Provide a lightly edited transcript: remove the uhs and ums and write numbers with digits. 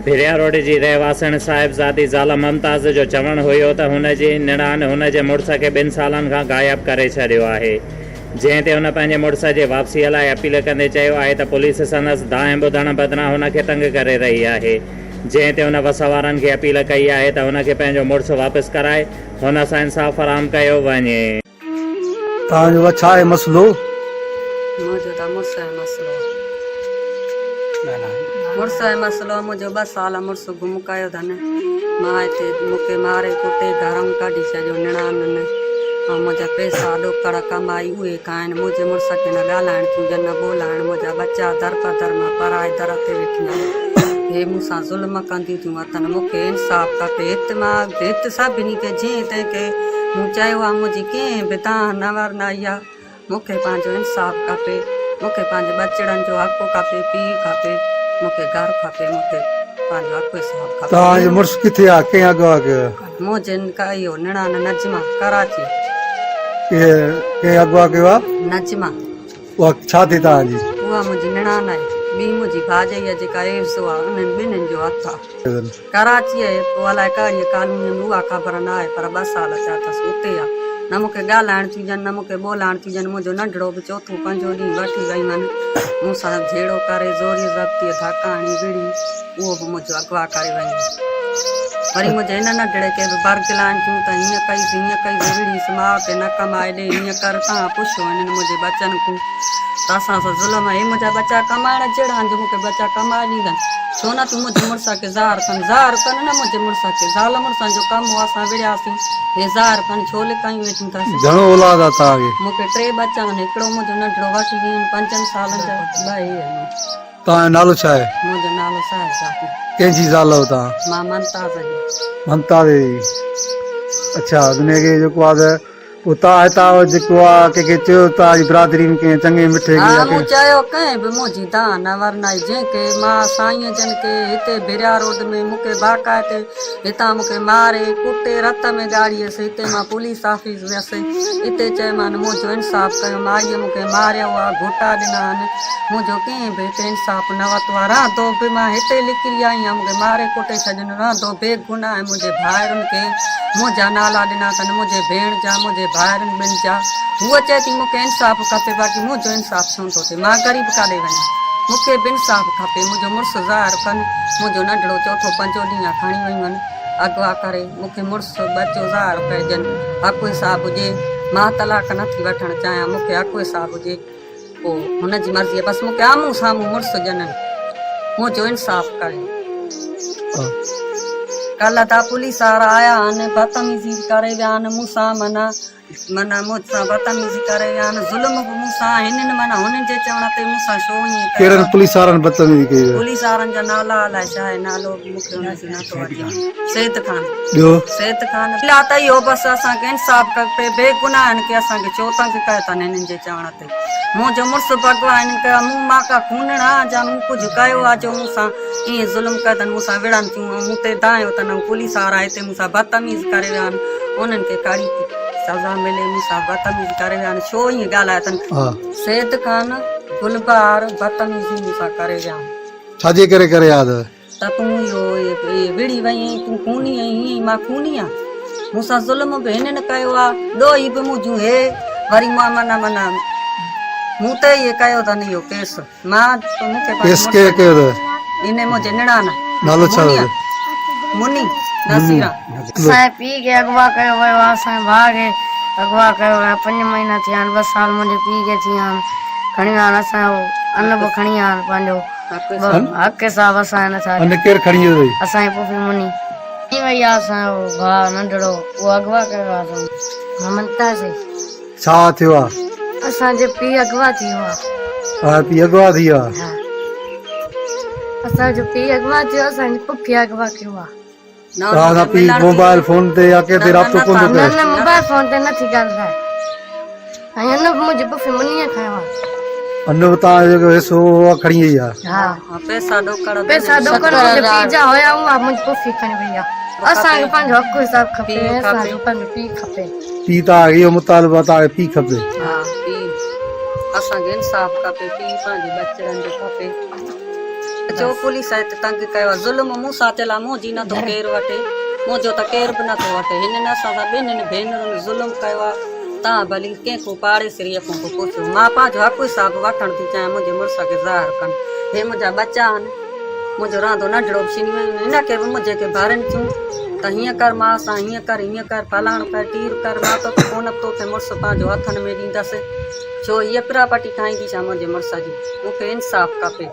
ڀريا road جي رهواسڻ صاحبزادي زال ممتاز جو چوڻ هيو ته هن جي نڻان هن جي مڙس کي ٻن سالن کان غائب ڪري ڇڏيو آهي جنهن تي هن پنهنجي مڙس جي واپسيء لاء اپيل ڪندي چيو آهي ته پوليس سندس دانهن ٻڌڻ بدران هن کي تنگ ڪري رهي آهي جنهن تي هن وس وارن کي اپيل ڪئي آهي ته هن کي پنهنجو مڙس واپس ڪرائي هن سان انصاف فراهم ڪيو وڃي. توهان جو ڇا آهي مسئلو؟ منهنجو ته مڙس جو مسئلو مڙس جو مسئلو منهنجو ٻه سال مڙس گم ڪيو اٿن مان هتي مون کي ماري ڪٽي گهرئون ڪڍي ڇڏيو نڻانن ۽ منهنجا پئسا ڏوڪڙ ڪمائي اهي کائن منهنجي مڙس کي نه ڳالهائڻ ٿيون ڏين نه ٻولائڻ منهنجا ٻچا درپدر مان پرائي در تي ويٺي آهيان هي مون سان ظلم ڪنديون ٿيون وتن مون کي انصاف کپي هت مان هت سڀني کي جنهن تنهن کي مون چيو آ منهنجي ڪنهن به دانهن نه ورنائي آ مون کي پنهنجو انصاف کپي مون کي پنهنجي ٻچڙن جو حق کپي پيء کپي مون کي گهر کپي مون کي پنهنجو حق حساب کپي. توهان جو مڙس ڪٿي آ ڪنهن اغوا ڪيو آ؟ منهنجي اهو نڻان نجمه ڪراچي. ڪنهن اغوا ڪيو آ؟ نجمه. اها ڇا ٿي توهان جي؟ اها منهنجي نڻان آهي. ٻي منهنجي ڀاڄائي آهي جيڪا عيوضو آ انهن ٻنهين جو هٿ آ. ڪراچيء آهي پوء الائي ڪهڙيء ڪالونيء ۾ اها خبر نه آهي پر ٻه سال ٿيا اٿس اتي آ. نه مون کي ڳالهائڻ ٿيون ڏين نه مون کي ٻولائڻ ٿيون ڏين. منهنجو ننڍڙو به چوٿون پنجون ڏينهن وٺي ويون آهن. مون سان جهيڙو ڪري زوريء ضبطيء ڌڪ هڻي وڙهي اهو به منهنجو اغوا ڪري ويون. وري منهنجي هن ننڍڙي کي به برغلائن ٿيون ته هيئن ڪئيس هيئن ڪئيس وڙهيس ماء کي نه ڪمائي ڏي هيئن ڪر تان پڇو هنن منهنجي ٻچن کون ته اسان سان ظلم هي منهنجا ٻچا ڪمائڻ جهڙا آهن جو مون کي ٻچا ڪمائي ڏيندن ڇو نه تون منهنجي مڙس کي ظاهر ڪن ظاهر ڪن نه منهنجي مڙس کي زال مڙسان جو ڪم هو اسان وڙهياسين هي ظاهر ڪن ڇو لڪايون ويٺيون اٿس. گهڻو اولاد آ توهان کي؟ مون کي ٽي ٻچا آهن هڪڙو منهنجو ننڍڙو وٺي ويهن پنجن سالن جا ٻه هي آهن. توهان جو نالو ڇا آهي؟ منهنجو نالو صاحبزادي. ڪنهن جي زال آهيو توهان؟ مان ممتاز جي. ممتاز جي اڇا دنيا کي جيڪو آ ته پوء توهان هتان جيڪو آ ڪنهن کي چيو توهان جي برادري ۾ ڪنهن چڱي مٺي کي ها يا مون ڪنهن. چيو ڪنهن به منهنجي دانهن نه ورنائي جنهن کي مان سائين جن کي هتي ڀريا روڊ ۾ مون کي باقاعدي هتان مون کي ماري ڪٽي رت ۾ ڳاڙيس هتي مان پوليس آفيس ويس اتي چيومان منهنجو انصاف ڪيو مائيء مون کي ماريو آ گهوٽا ڏنا آهن منهنجو ڪنهن به هتي انصاف نه ورتو آ رهندو به مان هتي نڪري آئي آهيان مون کي ماري ڪٽي ڇڏين رهندو بي گناهه منهنجي ڀائرن کي منهنجا نالا ڏنا اٿن منهنجي ڀيڻ جا منهنجي ڀائرن ٻن جا هوء چئي ٿي مون کي انصاف کپي باقي منهنجو انصاف ڇو نٿو ٿئي مان غريب ڪاڏي وڃان مون کي به انصاف کپي منهنجو مڙس ظاهر ڪن منهنجو ننڍڙو چوٿون پنجون ڏينهن آ کڻي ويون آهن اغوا ڪري مون کي مڙس ٻچو ظاهر ڪجن حق حساب هجي مان طلاق نه ٿي وٺڻ چاهيان مون کي حق حساب هجي پوء هن جي مرضي بس مون کي آمهون سامهون مڙس ڄنن منهنجو انصاف ڪري. ڪلهه ته پوليس وارا آيا آهن بدتميزي به ڪري ويا آهن مون سان معنيٰ معنيٰ مون سان بدتميزي ڪري ويا آهن ظلم به مون سان هنن معنيٰ هنن جي چوڻ تي مون سان شو ائين ڪيو ڪهڙن پوليس وارن بدتميزي ڪئي اٿئي؟ پوليس وارن جا نالا الائي ڇا آهي نالو به مون کي انهن جو نه ٿو اچي سيد خان ٻيو؟ سيد خان لا ته اهو بس اسان کي انصاف کپي بيگناهن کي اسان کي ڇو تنگ ڪيو اٿن هنن جي چوڻ تي. منهنجو مڙس بغوا هنن ڪيو آ، مون مان ڪا خونڻ آ جا مون ڪجهه ڪيو آ جو مون سان ائين ظلم ڪيو اٿن، مون سان وڙهن ٿيون ۽ مون تي دانهيو اٿن ۽ پوليس وارا هتي مون سان بدتميز ڪري ويا آهن، انهن کي ڪهڙي سزا ملي، مون سان بدتميز ڪري ويا آهن، ڇو ائين ڳالهايو اٿن. سيد خان گلبهار بدتميزي مون سان ڪري ويا آهن. ڇا جي ڪري ڪري ياد؟ ته تون اهو وڙهي وئين آهين، تون خوني آهين، هيئن ئي مان خوني آهيان؟ مون سان ظلم به هنن ڪيو آ، ڏوهي به منهنجون هي، وري مان معنيٰ معنيٰ مون تي ئي ڪيو اٿن اهو ڪيس، مان ته مون کي پنهنجي ڪيس ڪنهن ڪيو اٿئي؟ هن منهنجي نڻان نالو ڇا اٿس؟ مني نصيران. اسان جي پيء کي اغوا ڪيو ويو آهي، اسان جي ڀاء کي اغوا ڪيو ويو آهي، پنج مهينا ٿيا آهن، ٻه سال منهنجي پيء کي ٿي ويا آهن، کڻي ويا آهن، اسان جو ان به کڻي ويا آهن پنهنجو. حق حساب اسان کي نٿا ڏين. ان ڪير کڻي ويو اٿئي؟ اسان جي پڦي مني. کڻي وئي آ اسان جو ڀاء ننڍڙو اهو اغوا ڪيو ويو آ اسان. ممتاز. ڇا ٿيو آ؟ اسان جو پيء اغوا ٿي ويو آ. توهان جو پيء اغوا ٿي ويو آ؟ ها. اسان جو پيء اغوا ٿيو اسان جي پڦي اغوا ڪيو آ. توهان سان پيء موبائل فون تي يا ڪنهن تي رابطو ڪونه ٿو ڪري؟ نه نه موبائل فون تي نٿي ڳالهائي ۽ ان به منهنجي پڦي منيء کنيو آ. ان به توهان جو جيڪو حصو هو اها کڻي وئي آ. ها پئسا ڏوڪڙ پئسا ڏوڪڙ منهنجي پيء جا هيا اها منهنجي پڦي کڻي وئي آ. اسان کي پنهنجو حق حساب کپي ۽ اسان کي پنهنجو پيء کپي. پيء توهان کي اهو مطالبو آ توهان کي پيء کپي. ها پيء اسان کي انصاف کپي پيء پنهنجي ٻچڙن جو کپي. جو پوليس هت تنگ ڪيو آ ظلم مون سان ٿيل آ منهنجي نه ٿو ڪير وٺي منهنجو ته ڪير به نه ٿو وٺي هنن اسان سان ٻنهين ڀينرن ظلم ڪيو آ تان ڀلي ڪنهن کان پاڙيسريء کان به پڇو مان پنهنجو حق حساب وٺڻ ٿي چاهيان منهنجي مڙس کي ظاهر ڪن هي منهنجا ٻچا آهن منهنجو رهندو ننڍڙو به ڇني ويو هن کي به منهنجي کي ڀرين ٿيون ته هيئن ڪر مان سان هيئن ڪر هيئن ڪر فلاڻو ڪر ٽير ڪر مان توکي ڪونه به توکي مڙس پنهنجو هٿن ۾ ڏيندس ڇو هيء پراپرٽي کائيندي ڇا منهنجي مڙس جي مون کي انصاف کپي.